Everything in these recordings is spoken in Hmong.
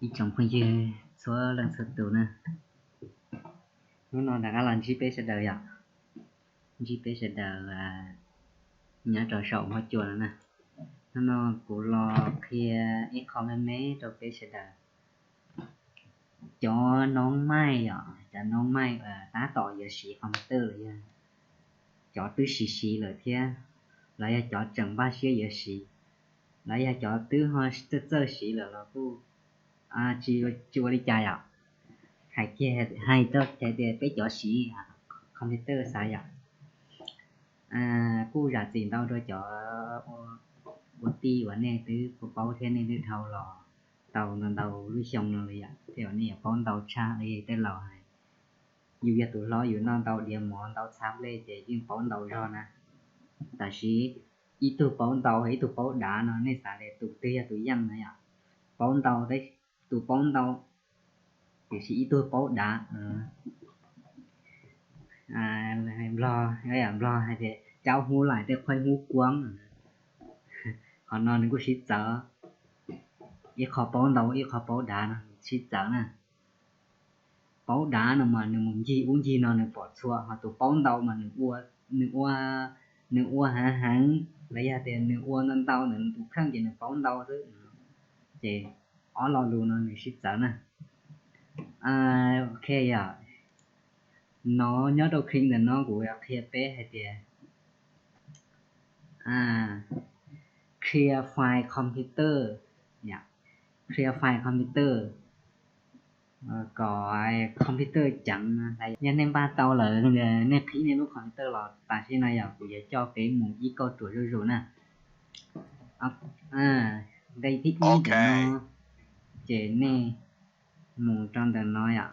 Ib tsoom phooj ywg txhua leej txhua tus na, hnub no rov qab los ntsib peb sawv daws yom, ntsib peb sawv daws nyob rau saum huab cua no na. Hnub no kuv los qhia ib qho me me rau peb sawv daws. Cov noob maij yom, cov noob maij uas tab tom yuav siv computer los yog cov twb siv siv lawm thiab, los yog cov tseem npaj siab yuav siv, los yog cov twb ho txawj txawj siv lawm los kuj tsis ua li cas yom. Hais kiag hais rau tias peb cov siv computer xav yom, kuj zam txim ntau rau cov ua tij uas nej twb paub thiab nej twb dhau los tau ntau ntau lub xyoo no li yom, tej zaum nej yuav paub ntau tshaj li tej laus hais. Yus yog tus hlob yus noj ntau diav mov ntau txhab nplej ces yeej paub ntau zog na. Tab sis ib tug paub ntau ib tug paub dav no nej xav li tus twg yog tus yeej na yom? Paub ntau, tus paub ntau tiam sis ib tug paub dav. Nplog, Nplog hais tias caub hub laim tej khuaib hub kuab. Qhov no nws kuj sib txawv, ib qho paub ntau ib qho paub dav no sib txawv na. Paub dav no mas nws mus ncig ub ncig no nws pom txhua, ho tus paub ntau mas nws ua, nws ua, nws ua heev heev los yog tias nws ua ntau ntau ntawm nws tus kheej ces nws paub ntau xwb. Ces ob lo lus no nws sib txawv na. Ok yom, no nyob rau clip ntawm no kuv yuav qhia peb hais tias clear file computer, clear file computer kom computer ceev. Yog nej npaj tau lawm nej qhib nej lub computer los tam sim no yog kuv yuav coj peb mus ib kauj ruam zuj zus na. Nqe thib ib ntawm no, ces nej mus rau ntawm no yom.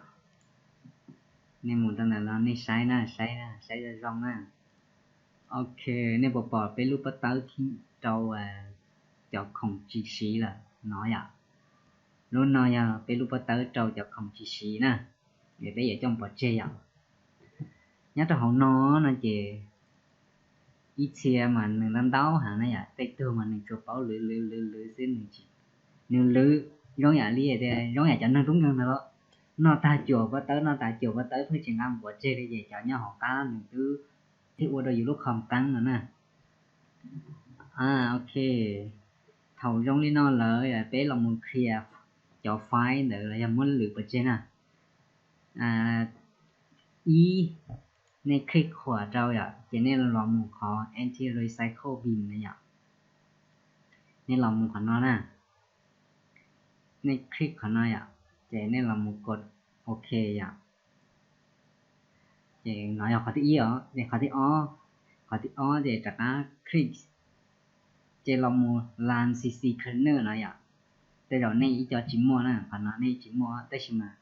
Nej mus rau ntawm no nej saib na, saib na, saib zoo zoo na. Ok, nej puas pom peb lub pob tawb khib rau cov khoom tsis siv lawm no yom? Lub no yog peb lub pob tawb rau cov khoom tsis siv na, es peb yuav coj pov tseg yom. Nyob rau hauv no no ces ib txhia mas nws ntau ntau heev na yom, tej tug mas nws tsuas paub lwv lwv lwv lwv xwb, nws lwv zoo yam li tias zoo yam cov neeg tub nkeeg ntawd los, noj tag cuam pob tawb noj tag cuam pob tawb pheej tsis nqa mus pov tseg li ces cov nyob hauv qab nws twb thiaj ua rau yus lub khoom qeeb no na. Ok, thaum zoo li no lawm peb los mus clear cov file ntawd los yog muab lwv pov tseg na. Ib, nej click qhuam rau yom, ces nej los mus qhov anti recycle bin na yom. Nej los mus qhov no na, nej click qhov no yom, ces nej los mus kod ok yom. Ces no yog qhov thib ib os, qhov thib ob, qhov thib ob ces rov qab click, ces los mus lam cc cleaner no yom. Tej zaum nej ib co tsis muaj na, qhov no nej tsis muaj tab sis mas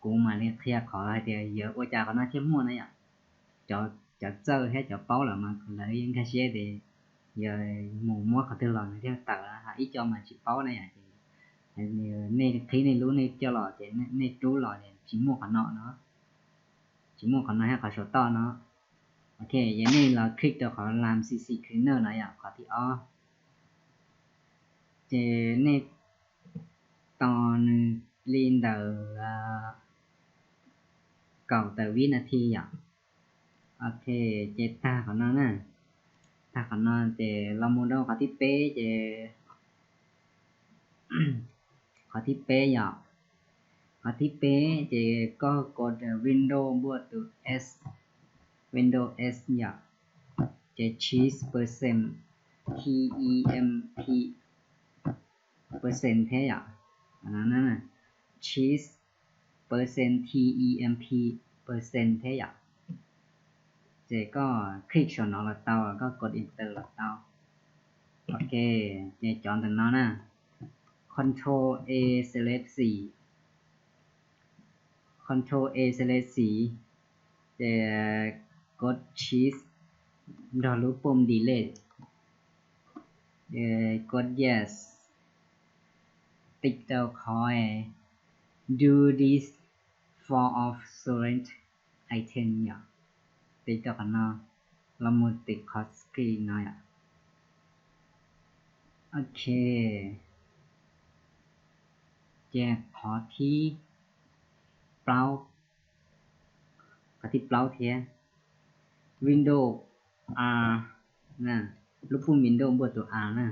kuv mam li qhia qhov hais tias yog ua cas qhov no thiaj muaj na yom. Cov txawj thiab cov paub lawm mas lawv yeej nkag siab tias yog mus muab qhov twg los nws thiaj tawm, ho ib co mas tsis paub na yom. Nej qhib nej lub nej coj los ces nej rub los tsis muaj qhov no no, tsis muaj qhov no thiab qhov saum toj no. Ok, yog nej los click rau qhov lam cc cleaner no yom, qhov thib ob, ces nej tos nws li ntawm kaum tawm vib nas thi yom. Ok, ces tag qhov no na, tag qhov no ces los mus rau qhov thib peb ces qhov thib peb yom, qhov thib peb ces koj kod Windows npuaj tus S, Windows S yom, ces tsib percent, T E M P percent thiab yom, tsib percent T E M P percent thiab yom. Ces koj click saum no los tau, koj kod enter los tau. Ok, ces cov ntawm no na, Control A select xim, Control A select xim, ces kod shift nrog lub poom delete, kod yes, tiv rau qhov do this for all select item yom, tiv rau qhov no, los mus tiv qhov screen no yom. Ok, Ces qhov thib plaub, qhov thib plaub thiab, Windows R, lub pub Windows npuaj tus R na.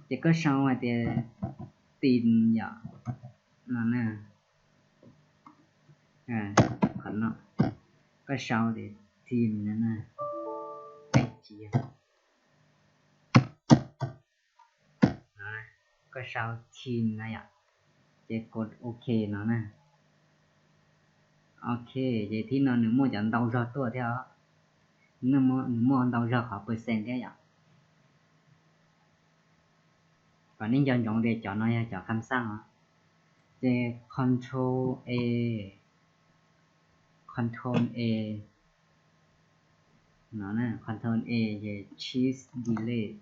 Ces koj sau hais tias tim yom, no na, qhov no, koj sau tias tim no na, tsis yog, koj sau tim no yom, ces kod OK no na. OK, ces thib no nws muaj cov ntau zog tuaj thiab os. Nws muaj ntau zog qhov percent thiab yom. Kom nej nco ntsoov tias cov no yog cov kham xaj os. Ces control A, control A, no, control A ces shift delete.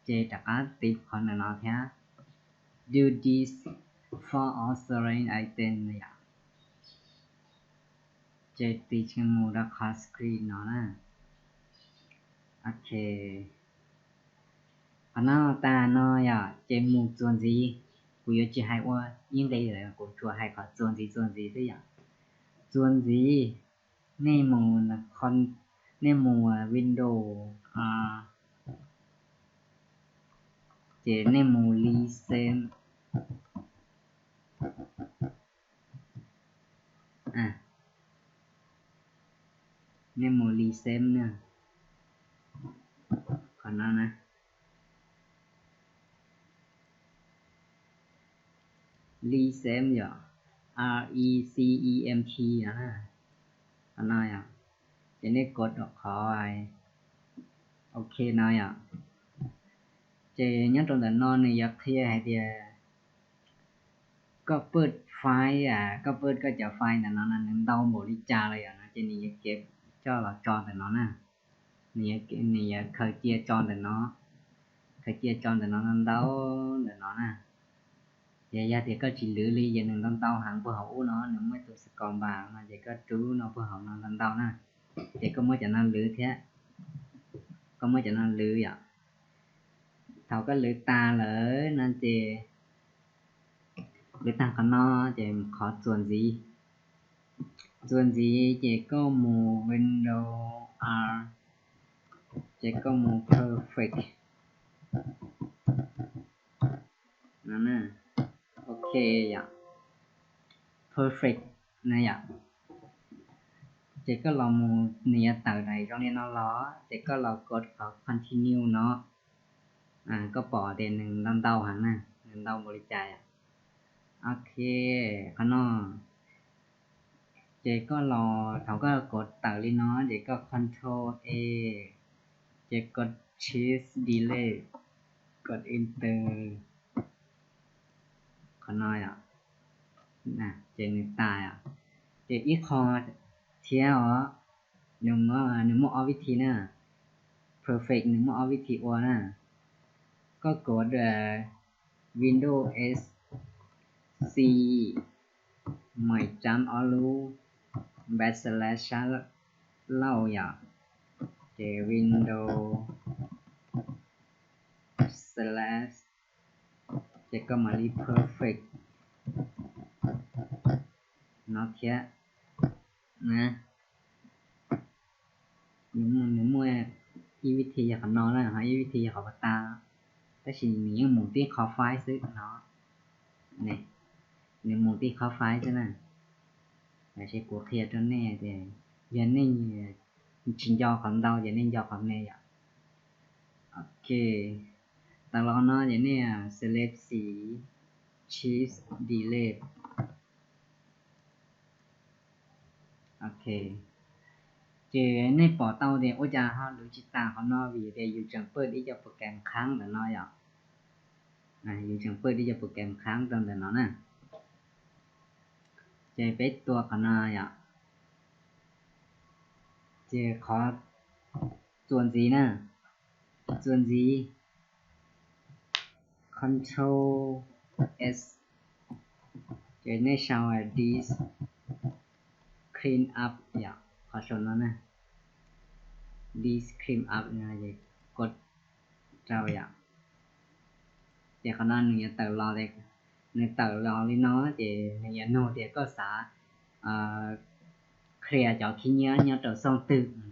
Ces rov qab tiv qhov ntawm no thiab, do this for all select item no yom. Ces tiv mus rau qhov screen no na. OK, qhov no tag no yom, ces mus txuas ntxiv. Kuv yuav tsis hais ua ib nqe lawm, kuv tsuas hais qhov txuas ntxiv txuas ntxiv xwb yom. Txuas ntxiv, nej mus, nej mus Windows, ces nej mus reset, nej mus reset na, qhov no na, reset yom, R E C E M T no, qhov no yom. Ces nej kod rau qhov OK no yom. Ces nyob rau ntawm no nws yuav qhia hais tias koj paj file, koj paj koj cov file ntawm no nws ntau npaum li cas lawm yom no, ces nws yuav kev coj los tso ntawm no na. Nws yuav khaws cia tso ntawm no, khaws cia tso ntawm no ntau ntau ntawm no na. Ces yog tias koj tsis lwv li ces nws ntau ntau heev puag hauv ub no, nws muaj tus scoreboard no ces koj rub no puag hauv no ntau ntau na. Ces koj muab cov no lwv thiab, koj muab cov no lwv yom. Thaum koj lwv tas lawm no ces, lwv tag qhov no ces qhov txuas ntxiv, txuas ntxiv ces koj mus Windows R, ces koj mus perfect no. OK yom, perfect no yom. Ces koj los mus, nws yuav tawm zoo li no los ces koj los kod qhov continue no. Koj pom tias nws ntau ntau heev na, nws ntau npaum li cas yom. OK, qhov no ces koj los, thaum koj kod tawm li no ces koj control A, ces koj shift delete, koj enter, qhov no yom. Ces nws tas yom. Ces ib qho thiab os, nws muaj ob vib thi na. Perfect nws muaj ob vib thi ua na. Koj kod Windows S C, mais cam ob lub, backslash sab laug yom, ces Windows slash, ces koj mam li perfect no thiab. Nws muaj ib vib thi yog qhov no na, ho ib vib thi yog qhov pas tas, tab sis nws yeej mus tib qhov file xwb no. Nws mus tib qhov file xwb na. Tab sis kuv qhia rau nej tias yog nej tsis nco qhov ntau ces nej nco qhov me yom. OK, tawm los no ces nej select xim, shift delete. OK, ces nej pom tau tias ua cas ho lwv tsis tas qhov no vim tias yus tseem paj ib co program qhab ntawm no yom. Yus tseem paj ib co program qhab rau ntawm no na. Ces peb tua qhov no yom. Ces qhov txuas ntxiv na, txuas ntxiv, control S, ces nej sau disk clean up yom, qhov saum no na, disk clean up no, ces kod rau yom. Ces qhov no nws yuav tawm los, nws tawm los li no ces nws yuav nug tias koj xav qhia cov khib nyiab nyob rau xooj twg no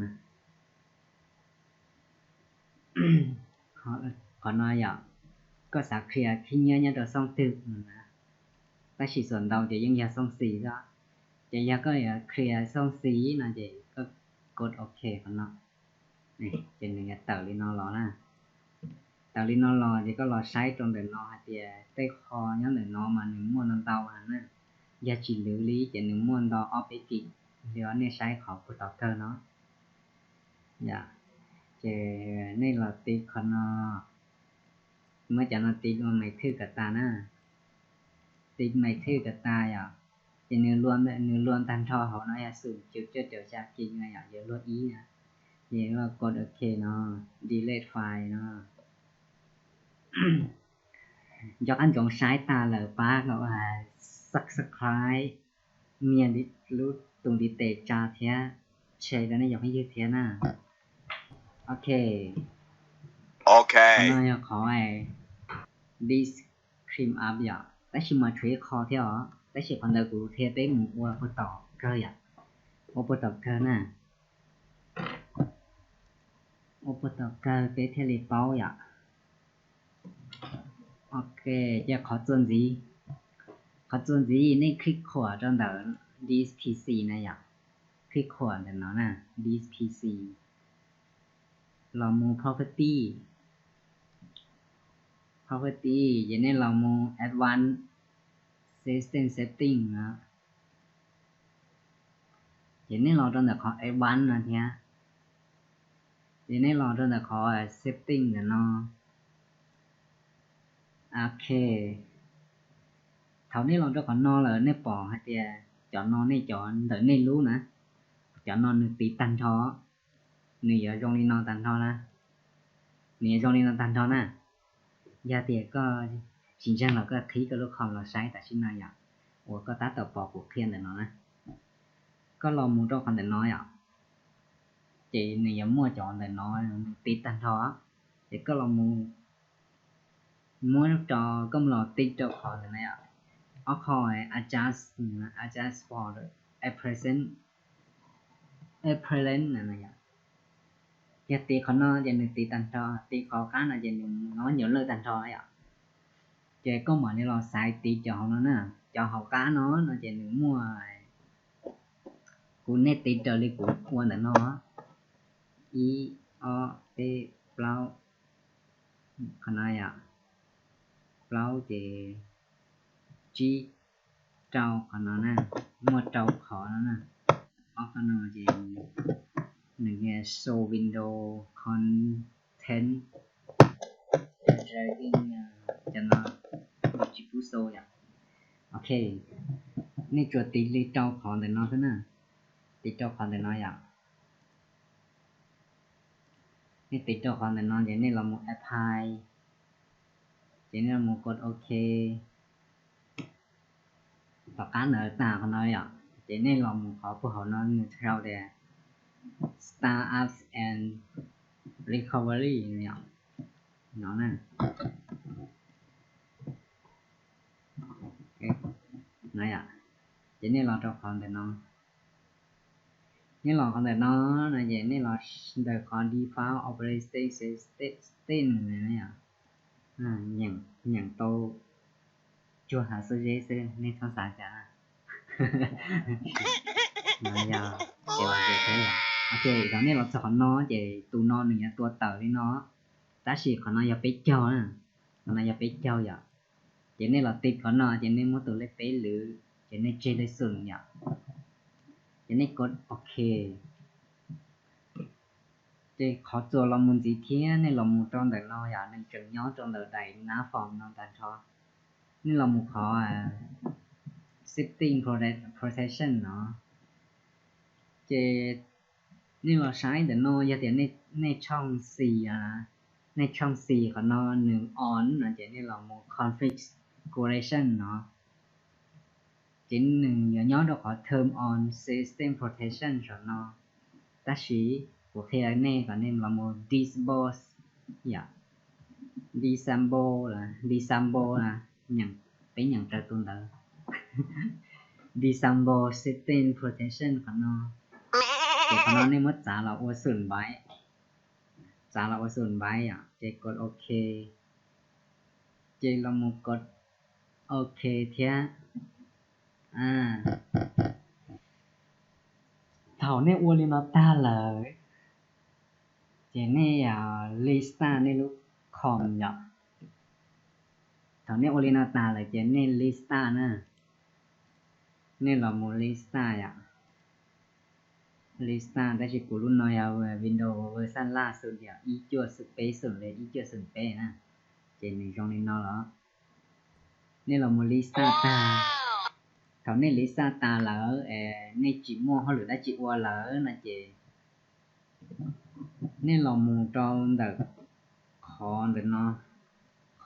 na. Qhov no, qhov no yom, koj xav qhia khib nyiab nyob rau xooj twg no na. Tab sis xuas ntau ces yeej yog xooj xis xwb. Ces yog koj yuav qhia xooj xis no ces koj kos ok qhov no. Ces nws yuav tawm li no los na. Tawm li no los ces koj los saib rau ntawm no hais tias tej qho nyob ntawm no mas nws muaj ntau ntau heev na. Yog tsis lwv li ces nws muaj ntau ob peb kis li os. Nej saib qhov puag tom kawg no. Ces nej los tiv qhov no, muab cov no tiv ua maiv thwj kom tas na. Tiv maiv thwj kom tas yom. Ces nws luaj tag nrho hauv no yog xum cuv cuaj caum xya kis no yom, yuav luaj ib na. Ces luaj kos ok no, delete file no. Nco qab ntsoov saib tas lawm pab kom subscribe, nias lub tus ntiv tes tsa thiab share rau nej cov phooj ywg thiab na. Ok, no yog qhov dis clean up yom, tab sis mas tshuav ib qho thiab os, tab sis qhov ntawd kuv qhia peb mus ua puag tom kawg yom, ua puag tom kawg na. Ua puag tom kawg peb thiaj li paub yom. Ok, ces qhov txuas ntxiv, qhov txuas ntxiv nej click khuam rau ntawm this P C na yom, click khuam ntawm no na, this P C, los mus property, property ces nej los mus advanced system setting no. Ces nej los rau ntawm qhov advanced no thiab, ces nej los rau ntawm qhov setting ntawm no. Ok, thaum nej los rau qhov no lawm nej pom hais tias cov no nej cov ntawm nej lub na, cov no nws tiv tag nrho, nws yuav zoo li no tag nrho na, nws yuav zoo li no tag nrho na. Yog tias koj tsis ntseeg los koj qhib koj lub com los saib tam sim no yom, uas koj tab tom pom kuv qhia ntawm no na. Koj los mus rau qhov ntawm no yom, ces nws yuav muaj cov ntawm no nws tiv tag nrho. Ces koj los mus muab rau, koj mus los tiv rau qhov ntawm no yom, ob qho adjust, adjust for at present, at present no yom. Yog tiv qhov no ces nws tiv tag nrho, tiv qhov qab no ces nws nyob nyuam lawj tag nrho yom. Ces koj mam li los xaiv tiv cov hauv no na, cov hauv qab no no ces nws muaj, kuv nej tiv raws li kuv ua ntawm no, ib, ob, peb, plaub, qhov no yom, plaub ces tsib, rau qhov no na, muaj rau qhov no na. Ob qhov no ces nws show window content, cov no tsis pub show yom. Ok, nej tsuas tiv li rau qhov ntawm no xwb na, tiv rau qhov ntawm no yom. Nej tiv rau qhov ntawm no ces nej los mus apply, ces nej los mus kos ok. Tom qab ntawd tag qhov no yom, ces nej los mus qhov puag hauv no nws sau tias startups and recovery no yom, no na. Ces nej los rau qhov ntawm no, nej los qhov ntawm no no ces nej los ntawm qhov default operating system no yom. Nyeem tau cuag hav xub zeb xwb nej txhob xav cas. No yog, ok, thaum nej los txog qhov no ces tus no nws yuav tua tawm li no, tab sis qhov no yog peb caug na, qhov no yog peb caug yom. Ces nej los tiv qhov no ces nej muab tus lej peb lwm, ces nej tseg lej xum yom, ces nej kos ok. Ces qhov txuas los mus ntxiv thiab nej los mus rau ntawm no yom, nws tseem nyob rau ntawm daim nav form no tag nrho. Nej los mus qhov system protection no, ces nej los saib ntawm no yog tias nej tshooj xis, nej tshooj xis qhov no nws on no ces nej los mus configuration no, ces nws yuav nyob rau qhov turn on system protection saum no. Tab sis kuv qhia nej kom nej los mus disable yom, Disable, disable, peb nyeem raws tus ntawd. Disable setting protection qhov no. Ces qhov no nej muab txav los ua xum npaiv, txav los ua xum npaiv yom, ces kod ok, ces los mus kod ok thiab. Thaum nej ua li no tag lawm, ces nej restart nej lub com yom. Thaum nej ua li no tas lawm ces nej restart na, nej los mus restart yom. Restart, tab sis kuv lub no yog Windows version laj xwb, yog ib cuaj xwm peb xwm li, ib cuaj xwm peb na, ces nws zoo li no los. Nej los mus restart tag, thaum nej restart tas lawm es nej tsis muaj hauj lwm dab tsi ua lawm no ces nej los mus rau ntawm qhov ntawm no,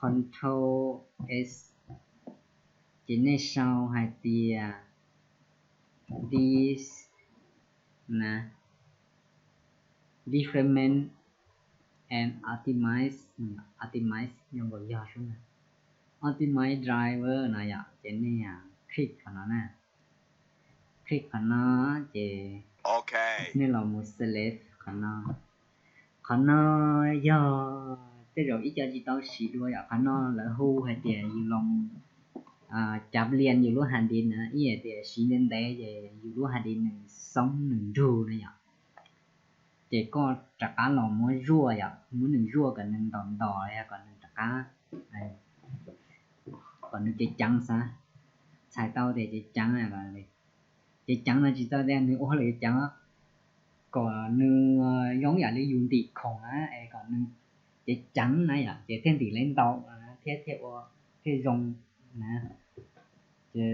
Control S, ces nej sau hais tias dis na, development and optimize, optimize yog nkaus yog sub na, optimize driver no yom, ces nej click qhov no na, click qhov no, ces nej los mus select qhov no. Qhov no yog tej zaum ib co tsis tau siv dua yom, qhov no lawv hu hais tias yus los mus cav lias yus lub hard disk na, ib yam tias siv ntev ntev ces yus lub hard disk nws xoob nws nrug na yom. Ces koj rov qab los muab zuaj yom, muab nws zuaj kom nws ntos ntos yog kom nws rov qab, kom nws ceev ceev xav, txhais tau tias ceev ceev, ceev ceev no tsis txhais tias nws ua hauj lwm ceev, kom nws zoo yam li yus ntim khoom na es kom nws ceev ceev na yom, ces thiaj ntim li ntau thiab thiaj ua thiaj zoo na. Ces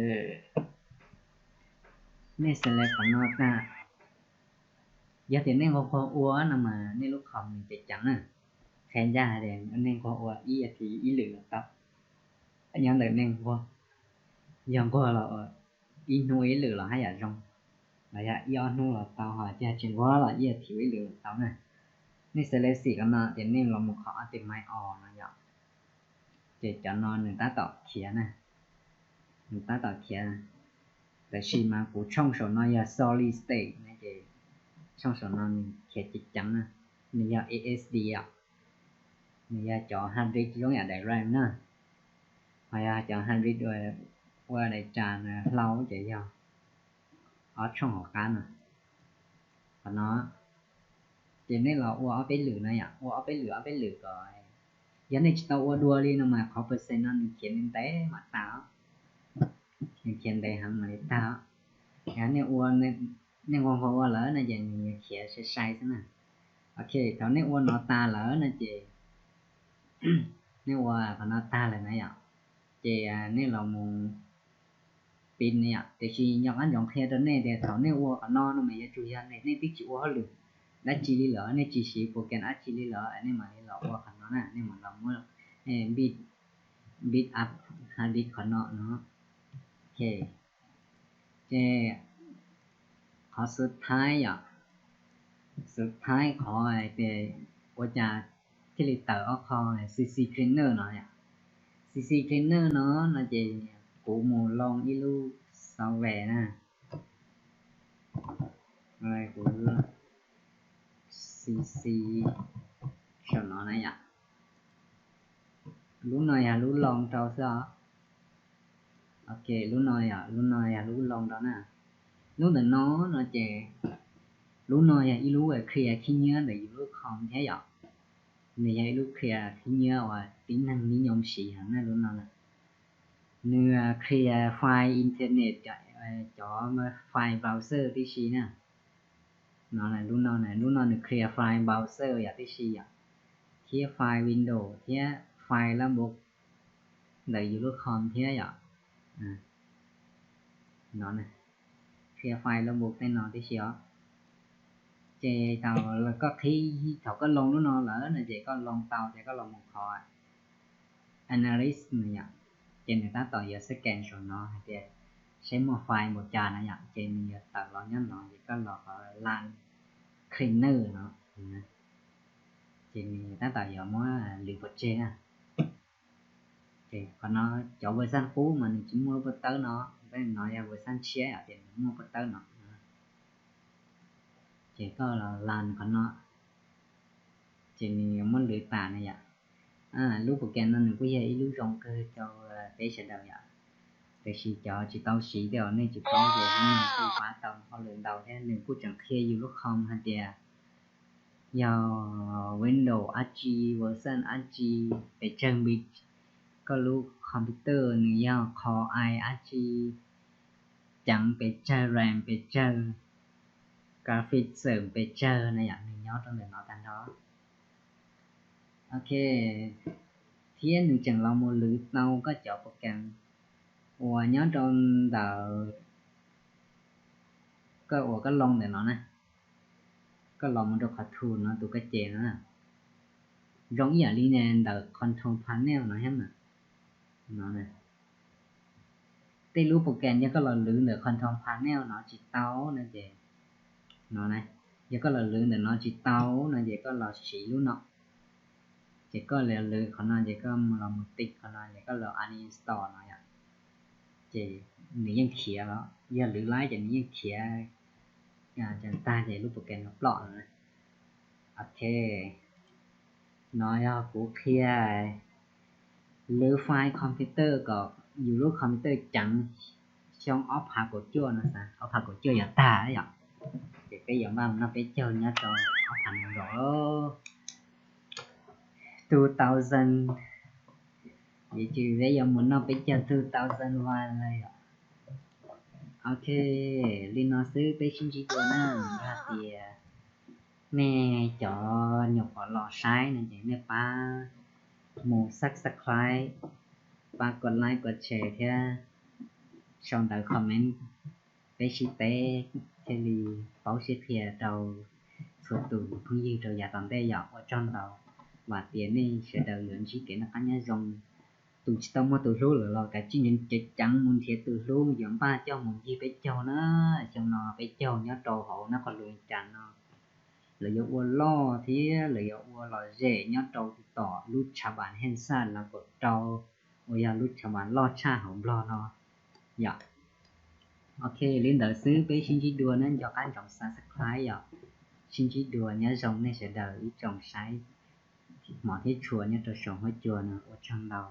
nej select qhov no tag. Yog tias nej nquag nquag ua no mas nej lub com nws ceev ceev na. Qhia ncaj hais tias nej nquag ua ib as thiv ib lwm los tau. Nyob ntawm nej nquag, yog nquag los ib hnub ib lwm los haj yam zoo, los yog ib ob hnub los tau, ho yog tsis nquag los ib as thiv ib lwm los tau na. Nej select qhov no ces nej los mus qhov optimize all no yom. Ces cov no nws tab tom khiav na, nws tab tom khiav. Tab sis mas kuv tshooj saum no yog solid state na, ces tshooj saum no nws khiav ceev ceev na. Nws yog SSD os, nws yog cov hard disk zoo yam DRAM na, ho yog cov hard disk ua daim tsam hlau ces yog ob tshooj hauv qab no. Qhov no ces nej los ua ob peb lwm no yom, ua ob peb lwm ob peb lwm kom, yog nej tsis tau ua dua li no mas qhov percent no nws khiav ntev ntev mam tag, nws khiav ntev heev mam li tag. Yog nej ua, nej nquag nquag ua lawm no ces nws yuav khiav sai sai xwb na. Ok, thaum nej ua no tag lawm no ces, nej ua qhov no tag lawm na yom, ces nej los mus pin ne yom. Tiam sis nco qab ntsoov qhia rau nej tias thaum nej ua qhov no no mas yuav tsum yog nej twb tsis ua hauj lwm dab tsi li lawm, nej tsis siv program dab tsi li lawm nej mam li los ua qhov no na, nej mam los muab bit up hard disk qhov no no. Ok, ces qhov xub thaib yom, xub thaib qhov tias ua cas thiaj li tawm ob qho CC Cleaner no yom. CC Cleaner no no ces kuv mus load ib lub software na, kuv CC saum no na yom. Lub no yog lub load rau xwb os. Ok, lub no yog, lub no yog lub load rau na. Lub ntawm no no ces lub no yog ib lub clear khib nyiab ntawm yus lub com thiab yom. Nws yog ib lub clear khib nyiab uas tib neeg nib nyoo siv heev na lub no na. Nws clear file internet, cov file browser tib si na. No lub no, lub no nws clear file browser yom tib si yom, thiab file Windows thiab file logbook ntawm yus lub com thiab yom. No, clear file logbook tej no tib si os. Ces thaum koj qhib, thaum koj load lub no lawm no ces koj load tau ces koj los mus qhov analysis no yom, ces nws tab tom yuav scan saum no hais tias seb muaj file npaum cas no yom, ces nws yuav tawm los nyob no ces koj los qhov line cleaner no, ces nws tab tom yuav muab lwv pov tseg na. Qhov no cov version qub mas nws tsis muaj lub pob tawb no, tab sis no yog version tshiab yom, ces nws muaj pob tawb no. Ces koj los lan qhov no, ces nws yuav muab lwv tas na yom. Lub program no nws kuj yog ib lub zoo kawg rau peb sawv daws yom. Tiam sis cov tsis tau siv tej uas nej tsis paub ces nej kuj pab tau hauj lwm ntau thiab. Nws kuj tseem qhia yus lub com hais tias yog Windows dab tsi, version dab tsi, pes tsawg npis, koj lub computer nws yog Core i dab tsi, ceev pes tsawg, RAM pes tsawg, graphics pes tsawg na yom, nws nyob rau ntawm no tag nrho. Ok, thiab nws tseem los mus lwv tau koj cov program uas nyob rau ntawm koj uas koj loo ntawm no na, koj los mus rau qhov tools no tus koj ces no na. Zoo ib yam li ntawm control panel no thiab mas. Tej lub program yog koj los lwv ntawm control panel no tsis tau no ces, no na, yog koj los lwv ntawm no tsis tau no ces koj los siv lub no. Ces koj los lwv qhov no ces koj los mus tiv qhov no ces koj los uninstall no yom. Ces nws yeej khiav los, yog lwv laib ces nws yeej khiav, ces tag ces lub program no ploj no. Ok, no yog kuv qhia lwv file computer kom yus lub computer ceev xyoo ob phav kaum cuaj no xav, ob phav kaum cuaj yuav tag yom. Ces peb yuav npaj mus noj peb caug nyob rau ob phav nees nkaum, two thousand, ces peb yuav mus noj peb caug two thousand one lawm yom. Ok, li no xwb peb sib ntsib dua na. Yog hais tias nej cov nyuam qhuav los saib no ces nej pab mus subscribe, pab kov like kov share thiab sau ntawv comment, peb sib teb thiaj li paub sib qhia rau txhua tus phooj ywg rau yav tom ntej yom. Ua tsaug ntau, vam tias nej sawv daws yuav ntsib kev noj qab nyob zoo. Tus tsis tau muaj tus hlub lawm los kav tsij ceev ceev mus nrhiav tus hlub, yuav npaj coj mus ncig peb caug na. Xyoo no peb caug nyob rau hauv Nab Qhoos Lus Cas no, lawv yuav ua loj thiab lawv yuav ua lom zem nyob rau tom lub tshav npam Hej Xaj Las kaum rau, uas yog lub tshav npam loj tshaj hauv Nplog no yom. Ok, li ntawd xwb peb sib ntsib dua na, nco qab ntsoov subscribe yom. Sib ntsib dua, nyob zoo nej sawv daws ib tsoom saib hmov thiab tshua nyob rau saum huab cua no, ua tsaug ntau.